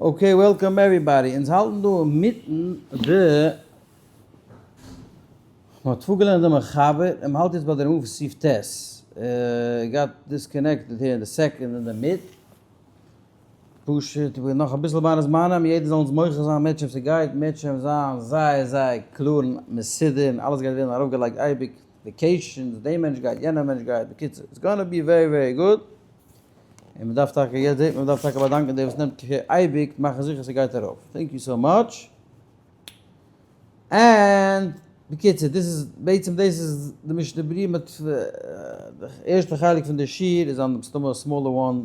Okay welcome everybody, אונז האלטן דא אינמיטן די, מען האט פארגעלערנט די מחבר, און מען האלט יעצט ביי די רמ א סעיף ט', got disconnected here אין די second אינדערמיט, פשוט ווי נאך אביסל בין הזמנים, יעדער זאל אונז מוחל זיין מערטשעם ס'גייט מערטשעם זיין זייער זייער קלאר און מסודר און אלעס גייט ווערן ארויפגעלייגט אייביג, vacations, די מענטש גייט יענער מענטש גייט, בקיצור it's gonna be very very good. און מען דארף טאקע, יעצט זעט מען מען דארף טאקע באדאנקען דער וואס נעמט care אייביג מאכן זיכער ס'גייט ארויף, thank you so much. And בקיצור דאס איז בעצם דאס איז די משנה ברורה מיט די ערשטע חלק פון די שיעור איז אן מסתמא א smaller one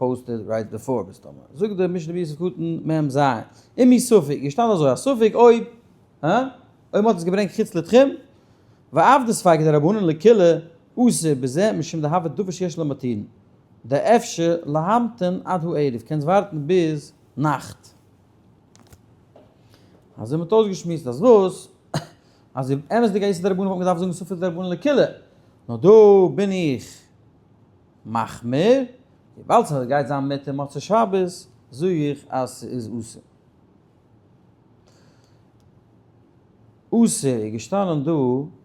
posted right before מסתמא. זאגט די משנה ברורה סעיף קטן מ ז, אם היא ספק, איז געשטאנען אזוי א ספק אויב הא? אויב מ'האט עס געברענגט חוץ לתחום, ואף דספיקא דרבנן לקולא אסור בזה משום דהוה דבר שיש לו מתירין, דאפשר להמתין עד הערב, קענסט ווארטן ביז נאכט. אזוי מ'האט אויסגעשמועסט אז וואס? אז אויב אמת'דיג א איסור דרבנן וואלט מען געדארפט זאגן ספק דרבנן לקולא, נאר דא בין איך מחמיר, וויבאלד ס'גייט זיין מותר מוצאי שבת, זאג איך אז ס'איז אסור. אסור איז געשטאנען דא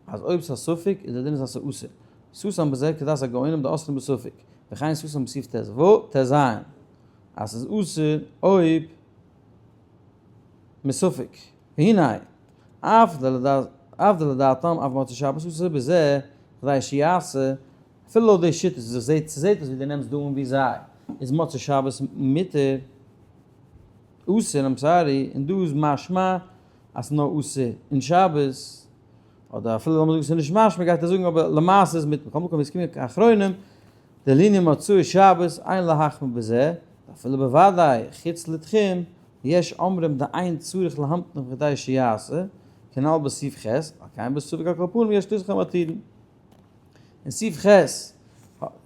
אז אויב ס'איז א ספק איז די דין איז אז ס'איז אסור. סתם בזה כדעת הגאונים דאוסרים בספק. וכן סתם בסעיף ט ו ט ז אז ס'איז אסור אויב מספק. והנה, אף דלדעתם אף מוצאי שבת אסור בזה כדי שיעשה, אפילו לויט די שיטות וואס איך זעה ס'זעהט אויס ווי דו נעמסט דא אן ווי זיי, איז מוצאי שבת מותר. אסור, I'm sorry, און דא איז משמע אז ס'איז נאר אסור אין שבת, אדער אפילו לאמיר זאגן ס'איז נישט משמע גייט ער זאגן אבער למעשה איז מיט מכל מקום הסכימו האחרונים דלענין מוצאי שבת אין להחמיר בזה, אפילו בוודאי חוץ לתחום יש אומרים דאין צריך להמתין כדי שיעשה, כנל בסעיף ח', על כן בספק על כל פנים יש לזכור מתירין. אין סעיף ח' איז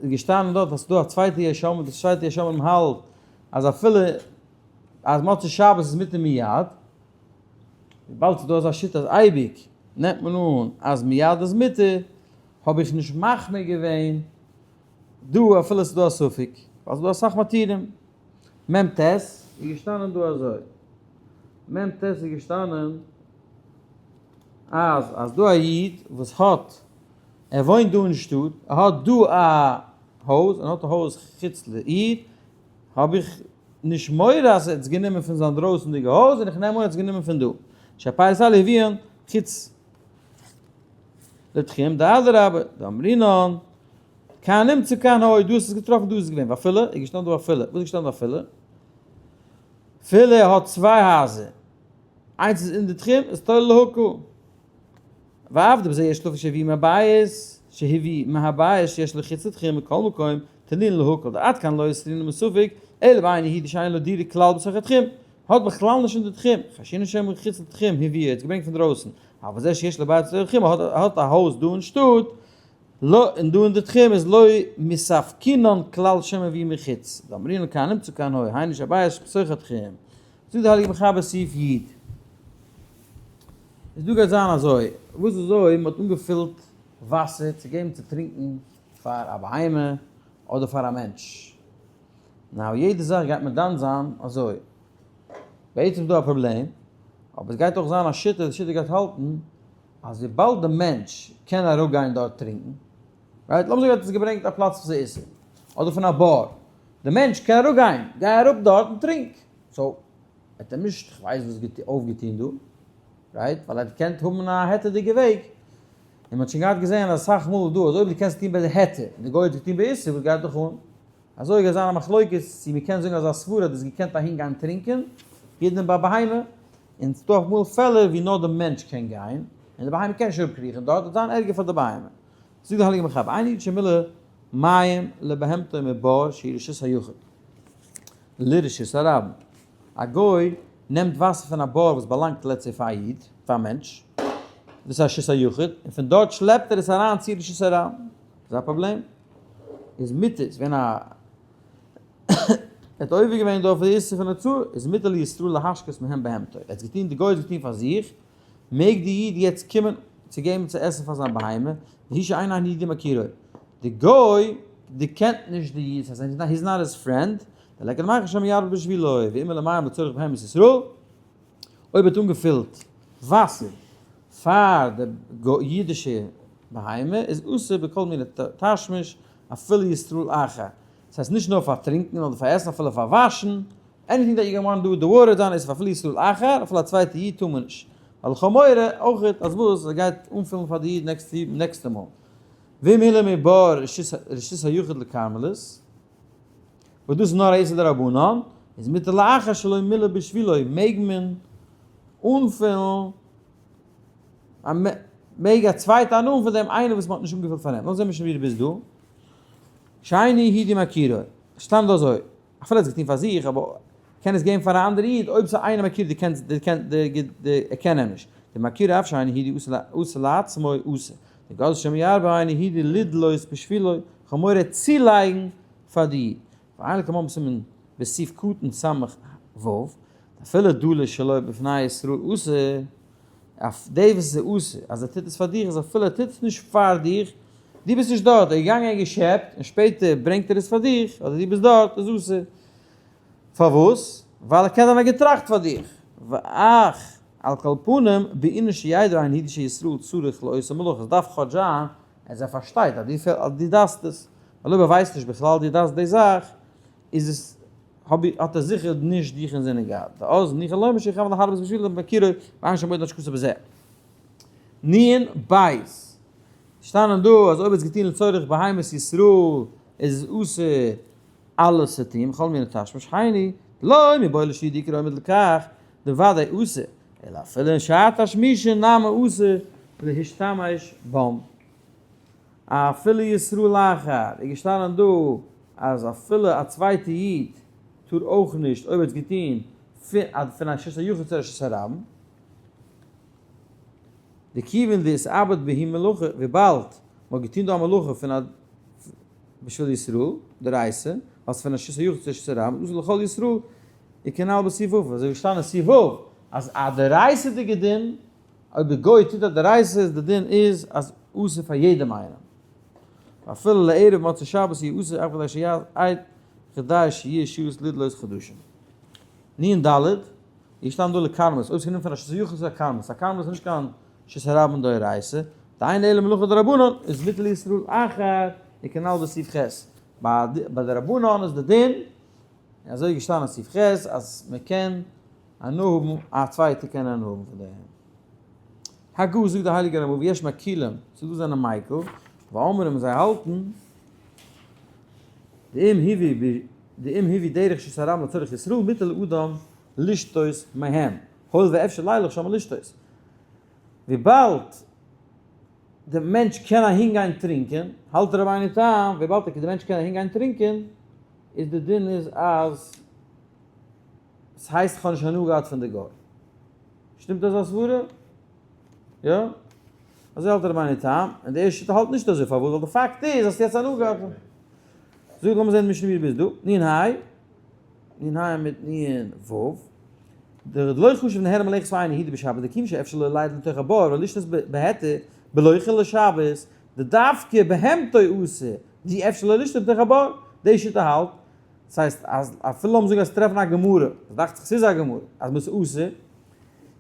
געשטאנען דארט אז ס'דא א צווייטע יש אומרים, די צווייטע יש אומרים האלט אז אפילו אז מוצאי שבת איז מותר מיד, וויבאלד ס'איז דא אזא שיטה אז אייביג נעמט מען אן אז מיד איז מותר, האב איך נישט מחמיר געווען דא אפילו ס'איז דא א ספק, ווייל ס'איז דא אסאך מתירים. מ ט איז געשטאנען דא אזוי, מ ט איז געשטאנען אז אז דא א איד וואס האט, ער וואוינט דא אין שטאט, ער האט דא א הויז און האט א הויז חוץ לעיר, האב איך נישט מורא אז ער האט עס גענומען פון זיין דרויסענדיגע הויז און איך נעם אן ער האט עס גענומען פון דא. שהפירות האלה הביאן חוץ לתחום דאדרבה דאמרינן כאן נמצא כאן היה דא האסט עס געטראפן דא איז עס געווען ואפילו איז געשטאנען דא אפילו וואס איז געשטאנען דא אפילו? אפילו ער האט צוויי הייזער איינס איז אין די תחום איז תולה להקל ואף דבזה יש לפי שהביא מהבית שהביא מהבית שיש לו חוץ לתחום מכל מקום תלין להקל דעד כאן לא יסרינן מספק אלא בעין יהודי שאין לו דירה כלל בתוך התחום האט בכלל נישט אין די תחום חיישינן שמא מחוץ לתחום הביא ער האט עס געברענגט פון דרויסן אבל זה שיש לו בית בתוך התחום ער האט א הויז דא אין שטאט לא און דא אין די תחום איז לא מספקינן כלל שמא הביא מחוץ דאמרינן כאן נמצא כאן היה היינו שהבית בתוך התחום זאגט די הייליגע מחבר סעיף י' איז דא גייט זיין אזוי, וואס איז אויב מען האט אנגעפילט וואסער צו געבן צו טרינקן פאר א בהמה אדער פאר א מענטש, now יעדע זאך גייט מען דן זיין אזוי, בעצם איז דא א פראבלעם, אבער עס גייט אויך זיין א שיטה, די שיטה גייט האלטן אז וויבאלד די מענטש קען אראפגיין דארט טרינקן, right, לאמיר זאגן ער האט עס געברענגט א פלאץ וואס איז איסור, אדער פון א בור, די מענטש קען אראפגיין, גיי אראפ דארט און טרינק, so האט ער נישט כ'ווייס וואס אויפגעטון דא, right? ווייל ער האט געקענט האבן א היתר'דיגע וועג, און מ'האט שוין געהאט געזען אז אסאך מאל איז דא אז אויב דו קענסט טון ביי די היתר, און די גוי האט געטון באיסור, וואס גייט דיך אן? אזוי גייט זיין א מחלוקת צו מ'קען זאגן אזא סברה אז דו האסט געקענט אהין גיין טרינקען, יעדעם ביי בהמה, און ס'דא אמאל פעלער ווי נאר די מענטש קען גיין, און די בהמה קען נישט אראפקריכן דארט, וועט זיין ערגער פאר די בהמה. זאגט די הייליגע מחבר, איין איד שמילא מים לבהמתו מבור שהיא רשות היחיד. לרשות הרבים. א גוי נעמט וואסער פון א בור וואס באלאנגט let's say פאר א איד, פאר א מענטש, דאס איז א רשות היחיד, און פון דארט שלעפט ער עס אריין צו רשות הרבים. איז א פראבלעם? איז מותר, איז ווען א ער האט עובר געווען דא אויף די איסור פון הוצאה, איז מותר לישראל להשקות מהם בהמתו. ער האט עס געטון, די גוי האט עס געטון פאר זיך, מעג די איד יעצט קומען צו געבן צו עסן פאר זיין בהמה, והוא שאין היהודי מכירו. די גוי דערקענט נישט די איד, ס'הייסט he is not his friend. דליכא דמיחש שמא ירבה בשבילו, ואם מילא מים לצורך בהמת ישראל, אויב האט אנגעפילט וואסער פאר די אידישע בהמה איז אסור בכל מיני תשמיש אפילו ישראל אחר, דאס הייסט נישט נאר פאר טרינקען אדער פאר עסן אפילו פאר וואשן, anything that you can want do with the water דאן איז אפילו ישראל אחר, אפילו א צווייטע איד טאר מען נישט, ווייל איך האב מורא אויכעט אז וואס ער גייט אנפילן פאר די איד נעקסטע מאל. ואם מילא מבור רשות היחיד לכרמלית. וואס דאס איז נאר א איסור דרבנן, איז מותר לאחר שלא מילא בשבילו, מעג מען אנפילן, מעג א צווייטע הנאה פון דעם איינער וואס מען האט נישט אנגעפילט פאר אים. לאמיר זען משנה ברורה ביז דא. שאינו יהודי מכירו, שטאנד דא אזוי, אפילו ער האט עס געטון פאר זיך, אבער קען עס געבן פאר א אנדערע איד, אויב ס'איז איינער מכיר די קענסט די קען די די ער קען אים נישט. די מכירו אף שאינו יהודי אסור לעצמו אסור. דגזל שמא ירבה אינו יהודי לדלות בשבילו, כ'האב מורא צולייגן פאר די איד. ועיין לקמן בסימן בסעיף קטן סמך ו, אפילו דלות שלא בפני ישראל אסור, אויף די וואס איז אסור אז ער טוט עס פאר דיך איז אפילו ער טוט עס נישט פאר דיך, דו ביסט נישט דארט, ער איז געגאנגען און געשעפט און שפעטער ברענגט ער עס פאר דיך, אדער דו ביסט דארט, איז אסור. פארוואס? ווייל ער קען זיין ער האט געטראכט פאר דיך. ואך על כל פנים בעינן שידעו אין הידי שישראל צריך לעושה מלאכה, עס דארף כאטש זיין אז ער פארשטייט אז דו דארפסט עס, ווייל אויב ער ווייסט נישט בכלל דו דארפסט די זאך, איז עס האט ער זיכער נישט דיך אינזינען געהאט, דאז ניחא לומר שיכוון להרבות בשבילו מכירו ואין שם עוד השקעות בזה. נ בית. שטאנען דא אז אויב האט עס געטון לצורך בהמות ישראל איז עס אסור אלעס צו טון בכל מיני תשמיש היינו לא מיבעי לשי' דעיקר עומד לכך דוודאי אסור אלא אפילו אין שאר תשמישין נמי אסור להשתמש בם. אפילו ישראל אחר איז געשטאנען דא אז אפילו א צווייטע איד טאר אויך נישט אויב ער האט עס געטון פון א רשות היחיד צו א רשות הרבים. דכיוון דאתעביד בהו מלאכה וויבאלד מ'האט געטון דא א מלאכה פון א בשביל ישראל דאורייתא ווייל ס'איז פון א רשות היחיד צו א רשות הרבים אסור לכל ישראל וכנ"ל בסעיף ו' אזוי ווי געשטאנען אין סעיף ו' אז א דאורייתא'דיגע דין אויב די גוי טוט א דאורייתא איז די דין איז אז אסור פאר יעדעם איינעם ואפילו לערב מוצאי שבת יהיה אסור אף כדי שיהיה כדי שיהיה שהות לדלות חדשים. נ ד, איך שטאם דא לכרמלית, אויב ס'גענומען פון א רשות היחיד איז א כרמלית, א כרמלית איז נישט קיין רשות הרבים דאורייתא, דאין אלא מלאכה דרבנן איז מותר לישראל אחר וכנ"ל בסעיף ח', ביי די רבנן איז די דין, און אזוי איז געשטאנען סעיף ח' אז מען קען הנאה האבן א צווייטער קען הנאה האבן פון דעם. הגה זאגט די הייליגע רמ א ויש מקילים, ס'איז דא זענען מיקל, ואומרים זיי האלטן, דאם הביא דאם הביא דרך רשות הרבים לצורך ישראל מותר לאדם לשתות מהם, הואיל ואפשר לילך שם לשתות. וויבאלד די מענטש קען אהינגיין טרינקען, האלט רבינו תם, וויבאלד די מענטש קען אהינגיין טרינקען, איז די דין איז אז ס'הייסט כ'האב נישט הנאה געהאט פון די גוי. שטימט אזא סברה? יא? אזוי האלט רבינו תם, און די ערשטע שיטה האלט נישט אזוי, פארוואס? ווייל די פאקט איז אז האסט יעצט הנאה געהאט. זאג, לאמיר זען די משנה ווי דו ביסט דא, נ ה, נ ה מיט נ ו, דלא חשוב נהנה מלאכת העין הידי בשבת, דכיוון שאפשר לו לרדת לתוך הבור ולשתות בהיתר בלא חילול שבת, דדווקא בהמתו אסור, דאי אפשר לו לשתות בתוך הבור, די שיטה האלט, דאס הייסט אז אפילו לאמיר זאגן אז טרעפן א גמרא, עס דאכט זיך ס'איז א גמרא, אז מ'איז אסור,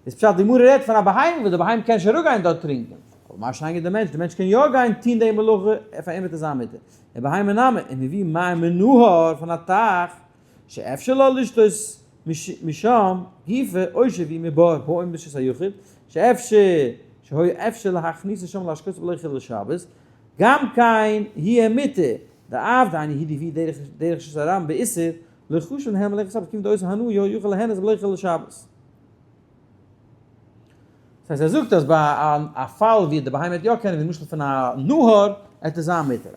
איז פשט די גמרא רעדט פון א בהמה וואס די בהמה קען נישט אראפגיין דארט טרינקען, אבער מה שאין כן די מענטש, די מענטש קען יא גיין טון די מלאכה, פאר אים וועט עס זיין מותר. די בהמה נמי, אם הביא מים מנהר פון א טייך, שאפשר לה לשתות משם גופא או שהביא מבור העומד ברשות היחיד, שאפשר שהיה אפשר להכניסו שם להשקות בלא חילול שבת, גם כן יהיה מותר, דאף דאין יהודי ווי דרך דרך רשות הרבים באיסור, לא חשוב להם מלאכת שבת כיוון דאותו הנאה יוכל ליהנות בלא חילול שבת. דאס הייסט ער זאגט אז ביי א פאל ווי די בהמה וועט יא קענען ווי למשל פון א נהר עט עס זיין מותר,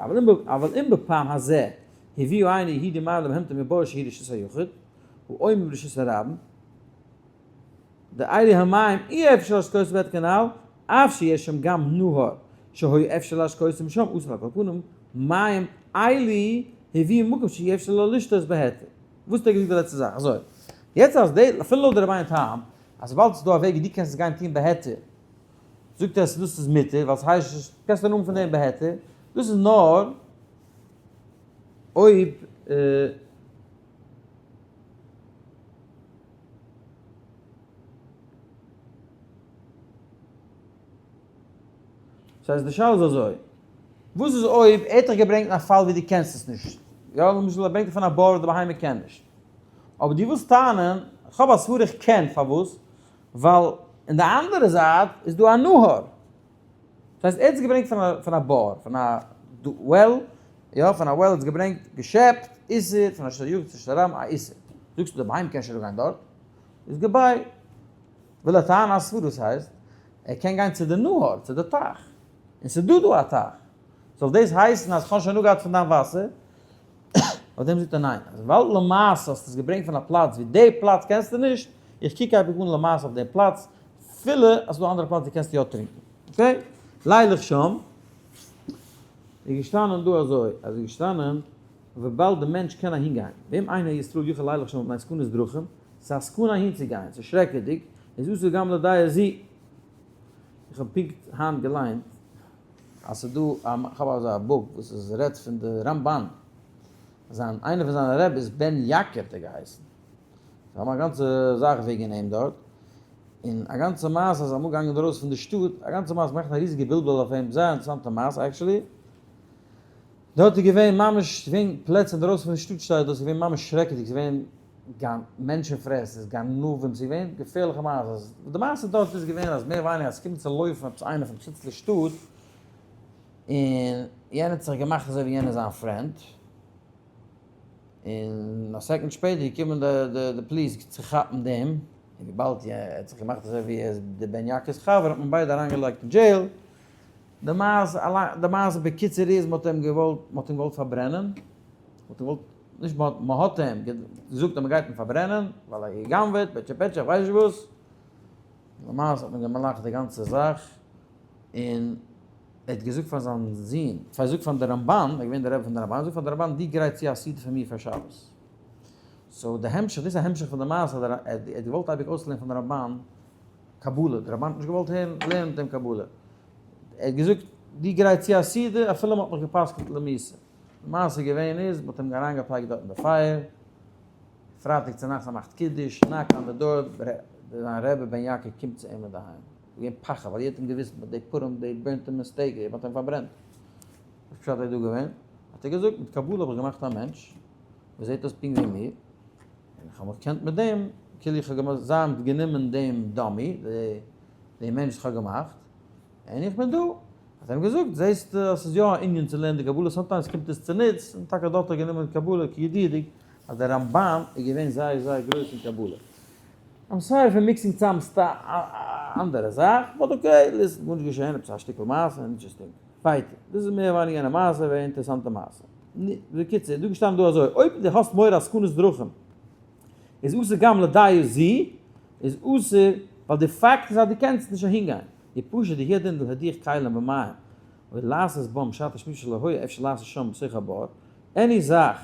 אבל אם בפעם הזה הביאו אינו יהודי מים לבהמתו מבור שהיא רשות היחיד, הוא עומד ברשות הרבים, דאלו המים אי אפשר להשקות בית כנ"ל, אף שיש שם גם נהר שהיה אפשר להשקות משם אסור על כל פנים, מים אלו הביאו ממקום שאי אפשר לו לשתות בהיתר. וואס האט ער געזאגט די לעצטע זאך? אזוי, יעצט אז די, אפילו לויט די רבינו תם, אז וויבאלד ס'איז דא א וועג ווי דו קענסט עס גיין טון בהיתר, זאגט ער אז דאס איז מותר, ווייל ס'הייסט נישט, קענסט הנאה האבן פון דעם בהיתר, דאס איז נאר אויב. ס'הייסט די שאלה איז אזוי, וואס איז אויב ער האט דיך געברענגט אין א פאל ווי דו קענסט עס נישט, יא למשל ער ברענגט דיך פון א בור וואס די בהמה קען נישט, אבער דו ווילסט טענה'ן, איך האב א סברה איך קען, פארוואס? ווייל אין די אנדערע זייט איז דא א נהר, דאס הייסט ער האט עס געברענגט פון א בור, פון א well, יא פון א well האט עס געברענגט, געשעפט, איסור, פון א שטר יחיד צו שטר רבים, א איסור. זאגסטו די בהמה קען שוין אראפגיין דארט, איז goodbye. וויל ער טענה'ן א סברה דאס הייסט ער קען גיין צו די נהר, צו די טייך, און ס'איז דא דא א טייך, זאל דאס הייסן אז כ'האב שוין אפגעהאט פון דיין וואסער? אויף דעם זאגט ער ניין, אז וויבאלד למעשה האסטו עס געברענגט פון א פלאץ ווי די פלאץ קענסטו נישט, איך קוק אייביג אן למעשה אויף די פלאץ, אפילו אז ס'איז דא אנדערע פלאץ ווי קענסטו יא טרינקען. okay? לילך שם איז געשטאנען דא אזוי, אז איז געשטאנען וויבאלד די מענטש קען אהין גיין, ואם אינו ישראל יכול לילך שם מפני סכנת דרכים, ס'איז א סכנה אהין צו גיין, ס'איז שרעקעדיג, איז אסור גם לדעה זו. איך האב פונקט היינט געליינט אז ס'איז דא א, כ'האב אזא book וואס איז רעדט פון די רמבן, זיין, איינער פון זיינע רבי'ס בן יקר האט ער געהייסן, זיי האבן א גאנצע זאך וועגן אים דארט, און א גאנצע מעשה אז אמאל געגאנגען ארויס פון די שטאט, א גאנצע מעשה, מאכט א ריזיגע בלבול אויף אים, זייער אינטערעסאנטע מעשה actually. דארט איז געווען ממש, געווען פלעצער אינדרויסן פון די שטאט שטייט דאס איז געווען ממש שרעקעדיג, ס'איז געווען מענטשן פרעסערס, גנבים, ס'איז געווען געפערליכע מעשות. די מעשה דארט איז געווען אז מער ווייניגער אז ס'קומט צו לויפן עפעס איינער פון חוץ לשטאט, און יענער האט זיך געמאכט אזוי ווי יענער איז זיין friend, און א second שפעטער איז געקומען די police צו כאפן דעם, און וויבאלד ער האט זיך געמאכט אזוי ווי ער איז די בן יקר'ס חבר האט מען ביידע אריינגעלייגט אין jail. די מעשה אליין, די מעשה בקיצור איז מ'האט אים געוואלט, מ'האט אים געוואלט פארברענען, מ'האט אים געוואלט, נישט מ'האט, מ'האט אים געזאגט אז מ'גייט אים פארברענען, ווייל ער האט גע'גנב'עט, פעטשע פעטשע, איך ווייס נישט וואס, למעשה האט מען געמאכט די גאנצע זאך, און ער האט געזאגט פאר זיין זון, פאר זאגט פאר די רמבן, ער איז געווען די רבי פון די רמבן, זאגט פאר די רמבן, דו גרייט צו א סעודה פאר מיר פאר שבת. so די המשך, דאס איז א המשך פון די מעשה, ער האט געוואלט אייביג אויסלערנען פון די רמבן, קבלה, דער רמבן האט נישט געוואלט הערן לערנען מיט אים קבלה, ער האט געזאגט דו גרייט צו א סעודה אפילו מען האט מיך גע'פסק'נט למיתה, די מעשה געווען איז מען האט אים אריינגעפלייגט דארט אין די פייער, פרייטאג צונאכטס ער מאכט קידוש, knock on the door, זיין רבי בן יקר קומט צו אים אינדערהיים, איז געווען פחד ווייל יעדער האט אים געוואוסט they put him they burnt him in stake, מען האט אים פארברענט, וואס פשט איז דא געווען? האט ער געזאגט מיט קבלה האב איך געמאכט א מענטש וואס זעט אויס פונקט ווי מיר, און איך האב מיך געקענט מיט דעם, כאילו איך האב געמאכט, זיי האבן גענומען דעם dummy, דעם מענטש וואס איך האב געמאכט, און איך בין דא. האט ער אים געזאגט, זעסט אז ס'איז יא א ענין צו לערנען די קבלה, sometimes קומט עס צוניץ, און טאקע דארט האט ער גענומען קבלה כידוע'דיג, אז דער רמבן איז געווען זייער זייער גרויס אין קבלה. I'm sorry פאר mixing צאם סתם א אנדערע זאך, but okay, listen, גארנישט געשען, עפעס א שטיקל מעשה, interesting. ווייטער, דאס איז מער ווייניגער א מעשה, ווער אינטערעסאנטע מעשה. בקיצור, דא געשטאנען דא אזוי, אויב דו האסט מורא אז סכנת דרכים איז אסור גם לדעה זו, איז אסור ווייל די פאקט איז אז דו קענסט נישט אהין גיין, די פשוט די הידין להדיח כלים במים או לעשות בם שעת השמישה שלא היה אפשר לעשות שם בתוך הבור, any זאך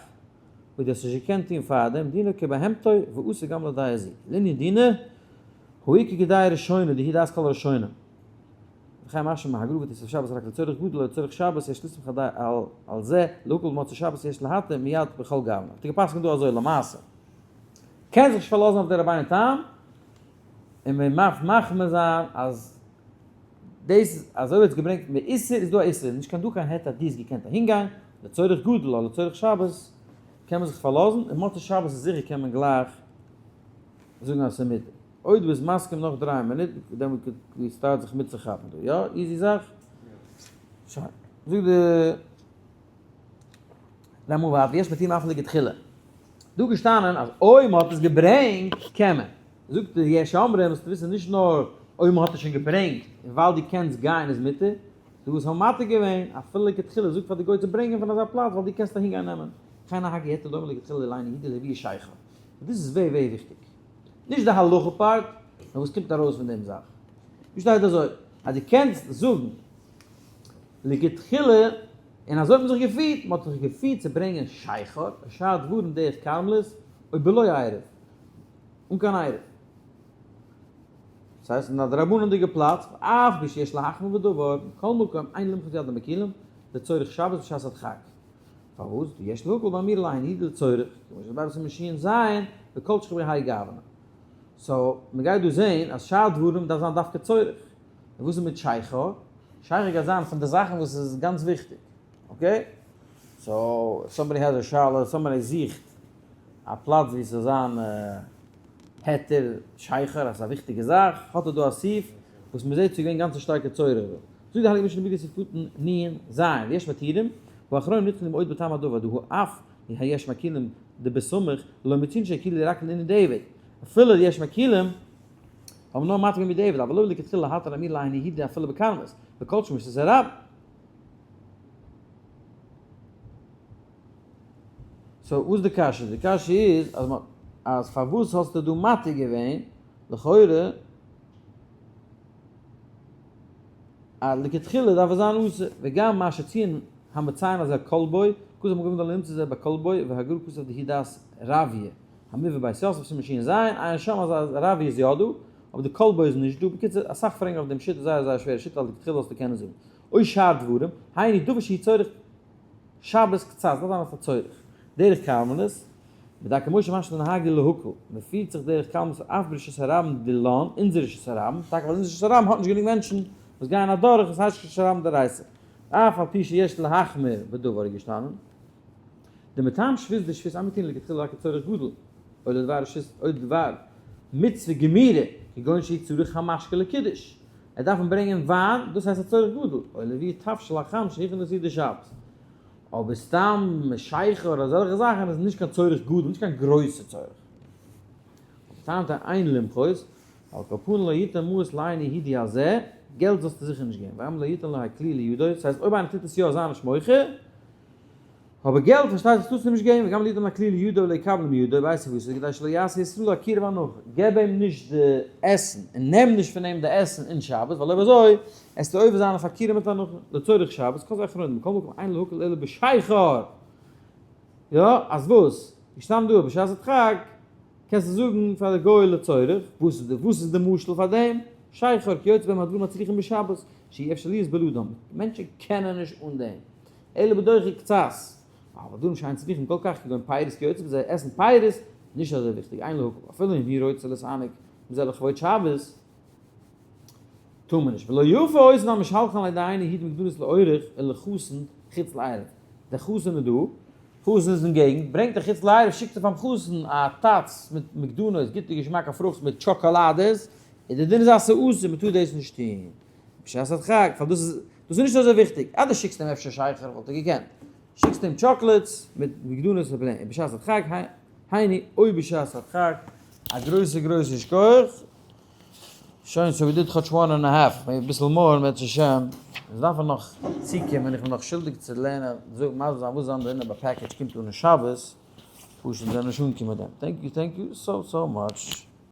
וואס דו האסט נישט געקענט טון פארדעם, דינו כבהמתו ואסור גם לדעה זו. לענין דינא, הוא עיקר כדאי ראשונה, דהיא דעת כל הראשונים. וכן משמע מהגרא ותוספות שבת רק לצורך גדול לצורך שבת יש לסמוך על זה להקל במוצאי שבת יש להתיר מיד בכל גוונא. האט ער געפסקנט דא אזוי למעשה קען זיך נישט פארלאזן אויף די רבינו תם און מען דארף מחמיר זיין אז דאס אזוי ווערט עס געברענגט מאיסור איז דא א איסור נישט קיין דא קיין היתר אז דו האסט געקענט אהינגיין לצורך גדול או לצורך שבת קען מען זיך פארלאזן און מוצאי שבת איז זיכער קען מען גלייך זאגן אז ס'איז מותר. אויב דו ביסט מסכים נאך דריי מינוט, דעמאלט דו start זיך מיטצוכאפן דא, יא? easy זאך? שוין. זאגט די רמ א ווייטער, יש מתירין אף לכתחילה. דא געשטאנען אז אויב מ'האט עס געברענגט קען מען. זאגט די יש אומרים, זאלסטו וויסן נישט נאר אויב מ'האט עס שוין געברענגט און ווייל דו קענסט גיין איז מותר, דו האסט מתיר געווען אפילו לכתחילה, זאג פאר די גוי צו ברענגען פון אזא פלאץ ווייל דו קענסט אהין גיין נעמען. וכן נהגו היתר דומה לכתחילה לעין יהודה להביא שכר. דאס איז ווערי ווערי וויכטיג. נישט די הלכה part, נאר וואס קומט ארויס פון דעם זאך. דא שטייט אזוי, אז דו קענסט זאגן לכתחילה, און אזוי האט מען זיך געפירט, מען האט זיך געפירט צו ברענגען שכר, ושאר דברים דרך כרמלית, אויב בלא עירוב, אן קיין עירוב. דאס הייסט אין א דרבנן'דיגע פלאץ, ואף על פי שיש להחמיר בדבר, מכל מקום אין למחוץ יד המקילים, לצורך שבת בשעת הדחק. פארוואס? דיש להקל באמירה להן הידע לצורך, כמו שדבר סימן שין ז, וכל שכבי האי גוונא. so, מען גייט דא זעהן אז שאר דברים דארף זיין דווקא צורך. און וואס איז מיט שכר? שכר גייט זיין פון די זאכן וואס איז גאנץ וויכטיג, okay? So, if somebody has a שאלה, somebody זוכט א פלאץ ווי ס'זאל זיין היתר שכר, אז ס'איז א וויכטיגע זאך, האט ער דא א סעיף וואס מ'זעט ס'איז געווען גאנץ א שטארקע צורך דא. זאגט די הייליגע משנה ברורה סעיף קטן נ ז, ויש מתירים, והאחרונים נדחו מאוד בטעם הדבר, דהא אף היש מקילים דבסמוך, לא מצינו שהקילו רק לענין דיעבד, אפילו יש מקילים האבן נאר מתיר געווען בדיעבד, אבל לא לכתחילה להתיר אמירה לעין יהודי אפילו בכרמלית, וכל שכן ברשות הרבים. So וואס איז די קשיא? די קשיא איז אז מ'האט אז פארוואס האסטו דא מתיר געווען לכאורה אז לכתחילה דארף עס זיין אסור, וגם מה שציין המציין הזה כלבו, כתב מגן דוד לא נמצא זה בכלבו, והגרא כתב דהי דעת רביה, המובא בית יוסף סימן שין ז, עיין שם אז רביה איז יא דא, אבער די כלבו איז נישט דא, בקיצור אסאך פרעגן אויף דעם שיטה, זייער זייער שווערע שיטה אז לכתחילה זאלסטו קענען זאגן. או שאר דברים, היינו דבר שהוא צורך שבת קצת, דארף זיין אויף א צורך. דרך כרמלית, בדרכי משה מה שנהגו להקל, מען פירט זיך דרך כרמלית אף ברשות הרבים דילן, אונזער רשות הרבים, טאקע ווייל אונזער רשות הרבים האט נישט גענוג מענטשן וואס גייען אדורך, עס הייסט רשות הרבים דאורייתא, אף על פי שיש להחמיר בדבר איז געשטאנען. די מטעם שבות דשבות אין מתירין לכתחילה רק לצורך גדול, או לדבר רשות או לדבר מצוה גמירה, כגון שהוא צריך המשקה לקידוש, ער דארף אים ברענגען וויין, דאס הייסט א צורך גדול, או להביא תבשיל החם שהכין לסעודת שבת. אבער סתם שכר אדער אזעלכע זאכן איז נישט קיין צורך גדול, נישט קיין גרויסע צורך. אבער טענה'ט ער אין למחות, על כל פנים לא יתן מעות לאינו יהודי הזה, געלט זאלסטו זיכער נישט געבן, וגם לא יתן לו הכלי לידו, ס'הייסט אויב איינער טוט עס יא זיי נישט מוחה, אבער געלט פארשטייט זיך טארסטו אים נישט געבן, וגם לא יתן הכלי לידו ולא יקבל מידו, ווייסט וואס איז כדי שלא יעשה ישראל עקירה והנחה, געב אים נישט די עסן און נעם נישט פון אים די עסן אין שבת, ווייל אויב אזוי עסטו עובר זיין אויף עקירה מיט הנחה, לצורך שבת, כל זה אחרונים, מכל מקום אין להקל אלא בשכר! יא, אז וואס? געשטאנען דא בשעת הדחק, קענסטו זאגן פאר די גוי לצורך, וואס איז די וואס איז די משל פאר דעם? שכר כיוצא בהם הדברים הצריכים בשבת, שאי אפשר להיות בלעדם, מענטשן קענען נישט אן דעם, אלא בדוחק קצת, אבל דברים שאין צריכים כל כך כגון פירות כיוצא בזה, עסן פירות, נישט אזוי וויכטיג, אין להקל, אפילו אם הוא רוצה להתענג מזה לכבוד שבת, טאר מען נישט, ולא יפה אותן המשלחן על ידי אינו יהודי מגדנות לאורח ולחתן חוץ לעירוב, דער חתן איז דא, חתן איז אין געגנט, ברענגט ער חוץ לעירוב, שיקט ער פארן חתן א טאץ מיט מגדנות, גוטע געשמאקע פרוכט מיט טשאקאלאדעס, און די דין איז אז ס'אסור, מ'טאר דאס נישט טון בשעת הדחק, ווייל דאס איז דאס איז נישט אזוי וויכטיג, אז דו שיקסט אים אפשר שכר וואלט ער געקענט, שיקסט אים chocolates מיט מגדנות און בשעת הדחק, היינו אוי בשעת הדחק, א גרויסע גרויסע שכוח. שוין so we did כאטש one and a half, maybe אביסל more בעזהשי"ת, עס דארף נאך צוקומען, איך בין נאך שולדיג צו לערנען, זאג מסביר זיין וואס זיין דערינען ביי package קומט אן אין שבת, פשוט זיי נישט אנקומען דעם, thank you thank you so so much.